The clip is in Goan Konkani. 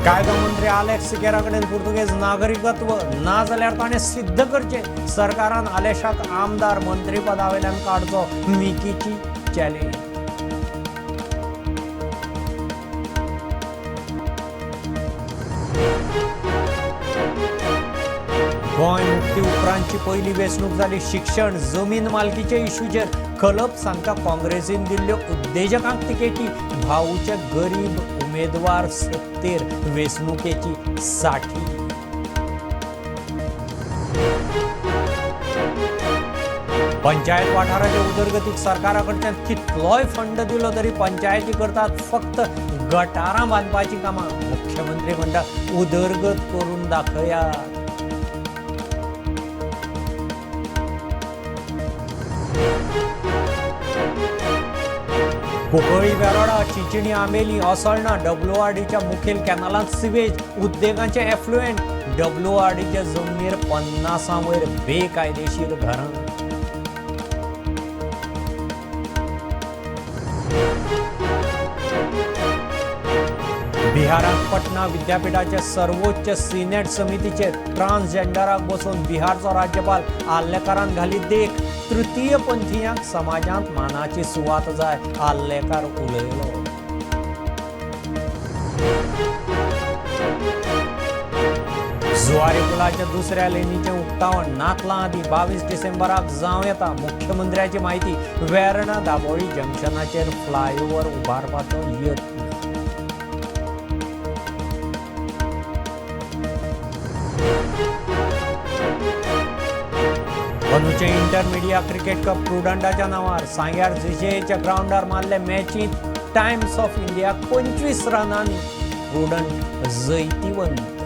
कायदो मंत्री आलेक्स सिकेरा कडेन पुर्तुगेज नागरिकत्व ना जाल्यार ताणें सिद्ध करचें. सरकारान आलेशाक आमदार मंत्रीपदा वयल्यान काडचो, मिकीची चॅलेंज. गोंय मुक्ती उपरांतची पयली वेंचणूक जाली शिक्षण जमीन मालकीचे इशूचेर. खलप सांगता काँग्रेसीन दिल्ल्यो उद्देजकांक तिकेटी, भाऊचे गरीब उमेदवार सत्तेर, वेंचणुकेची साठी. पंचायत वाठाराचे उदरगतीक सरकारा कडच्यान कितलोय फंड दिलो तरी पंचायती करतात फक्त गटारां बांदपाची कामां. मुख्यमंत्री म्हणटा उदरगत करून दाखयात. कुंकळी वेरोडा चिंचिणी आंबेली असळणा डब्ल्यूआरडीच्या मुखेल कॅनलांत सिवेज, उद्देगांचे एफ्लुएंट. डब्ल्यूआरडीच्या जमनीर 50 वयर बेकायदेशीर घरां. बिहारांत पटना विद्यापीठाचे सर्वोच्च सिनेट समितीचेर ट्रान्सजेंडराक बसोवन बिहारचो राज्यपाल आर्लेकारान घाली देख. तृतीय पंथीयांक समाजांत मानाची सुवात जाय, आर्लेकार उलयलो. जुवारी पुलाच्या दुसऱ्या लेनीचें उक्तावण नातलां आदीं 22 डिसेंबराक जावं येता, मुख्यमंत्र्याची म्हायती. वेर्णा दाबोळी जंक्शनाचेर फ्लायओव्हर उबारपाचो यत्न. अंदूचे इंटरमिडिया क्रिकेट कप प्रुडंटाच्या नांवार सांग्यार जीजेएच्या ग्रावंडार मारले मॅचींत टायम्स ऑफ इंडिया 25 रनांनी प्रुडंट जैतिवंत.